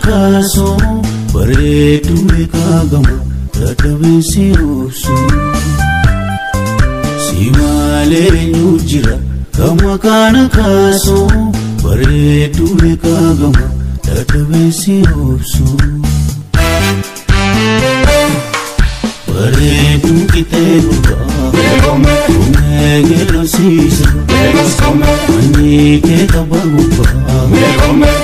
kaasu bareedduu meeqaa dadhabeen si obsu. Si malee eenyu jira kan maqaan kaasu bareedduu meeqaa dadhabeen si obsu. Bareedduu qixxee durbaa Kumee geerrosiisa Manni kee tabba gubbaa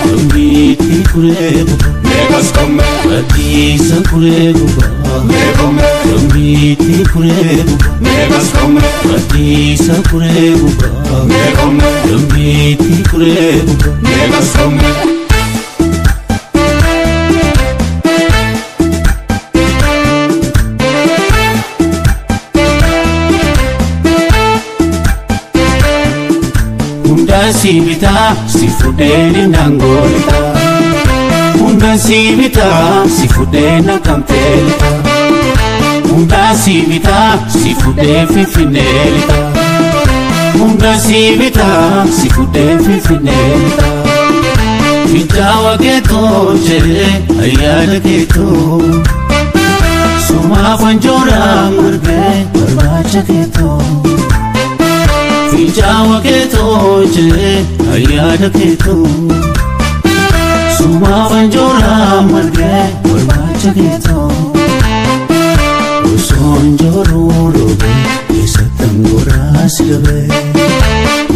Lammiitti kuree gubbaa Badiisa kuree gubbaa Lammiitti kuree gubbaa Badiisa kuree gubbaa Lammiitti kuree gubbaa. Hunda si bitaa si fudhee nangoolita. Hunda si bitaa si fudhee nakamteelita. Hunda si bitaa si fudhee finfinneelita. Hunda si bitaa si fudhee finfinneelita. Fincaa'aa keetoo jedhee ayyaana keetoo. Sumaaf anjooraa margee barbaacha keetoo. Fincaa'aa keetoo jedhee ayyaana keetoo. Sumaaf anjooraa margee barbaacha keetoo. Osoo njooruu roobee eessatti angoraa si dhabee.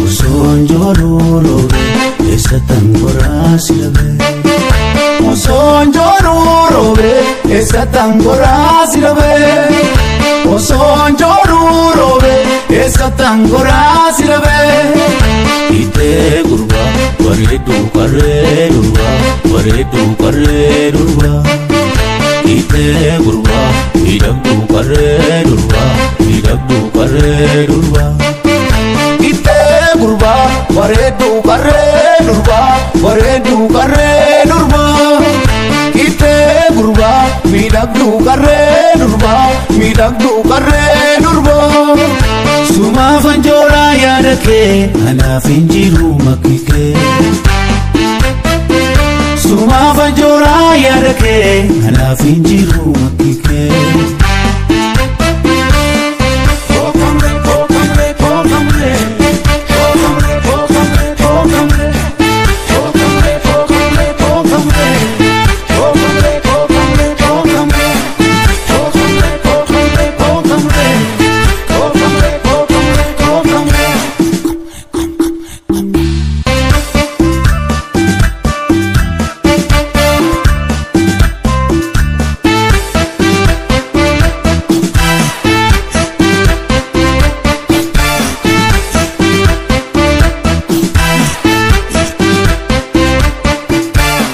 Osoo njooruu roobee eessatti angoraa si dhabee. Osoo njooruu roobee eessatti angoraa si dhabee. Osoo njooruu roobee eessatti angoraa si dhabee. Itee gurbaa bareedduu qarree durbaa bareedduu qarree durbaa. Itee gurbaa miidhagduu qarree durbaa miidhagduu qarree durbaa. Itee gurbaa bareedduu qarree durbaa bareedduu qarree durbaa. Itee gurbaa miidhagduu qarree durbaa miidhagduu qarree durbaa. Sumaaf anjooraa yaada kee anaaf hin jiru makki kee. Sumaaf anjooraa yaada kee anaaf hin jiru makki kee.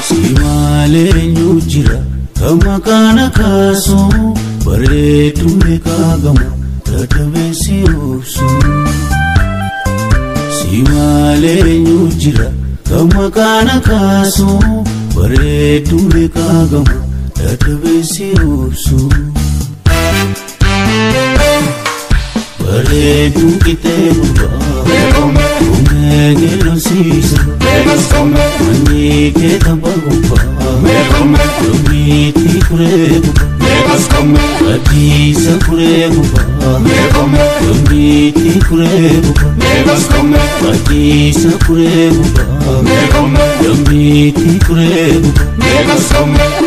Si malee eenyu jira kan maqaan kaasu bareedduu meeqaa dadhabeen si obsu. Si malee eenyu jira kan maqaan kaasu bareedduu meeqaa dadhabeen si obsu. Bareedduu qixxee durbaa Kumee geerrosiisa Manni kee tabba gubbaa Lammiitti kuree gubbaa Badiisa kuree gubbaa Lammiitti kuree gubbaa Badiisa kuree gubbaa Lammiitti kuree gubbaa.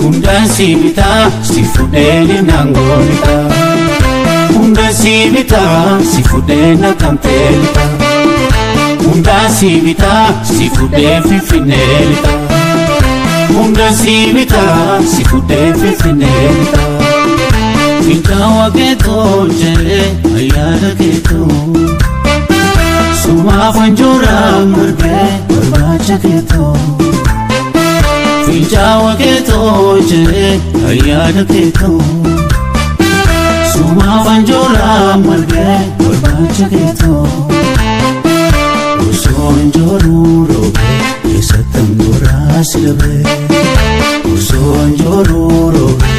Hunda si bitaa si fudhee nangoolita. Hunda si bitaa si fudhee nakamteelita. Hunda si bitaa si fudhee finfinneelita. Hunda si bitaa si fudhee finfinneelita. Fincaa'aa keetoo jedhee ayyaana keetoo. Sumaaf anjooraa margee barbaacha keetoo. Fincaa'aa keetoo jedhee ayyaana keetoo. Sumaaf anjooraa margee barbaacha keetoo. Osoo njooruu roobee eessatti angoraa si dhabee. Osoo njooruu roobee.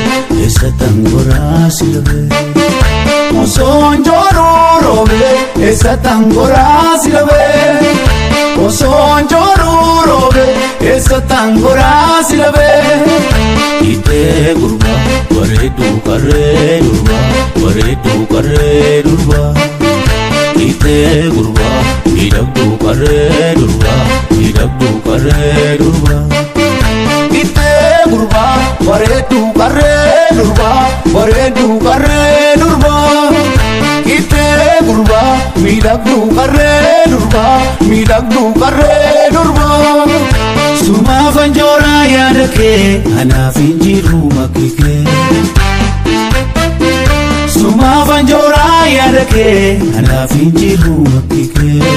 eessattan goraa si dhabee? Osoon jooruu roobe eessattan goraa si dhabee? Itee gurbaa bareedduu qarree durbaa bareedduu qarree durbaa. Itee gurbaa miidhagduu qarree durbaa miidhagduu qarree durbaa. Itee gurbaa bareedduu qarree durbaa bareedduu qarree durbaa. Itee gurbaa miidhagduu qarree durbaa miidhagduu qarree durbaa. Sumaaf anjooraa yaada kee anaaf hin jiru makki kee. Sumaaf anjooraa yaada kee anaaf hin jiru makki kee.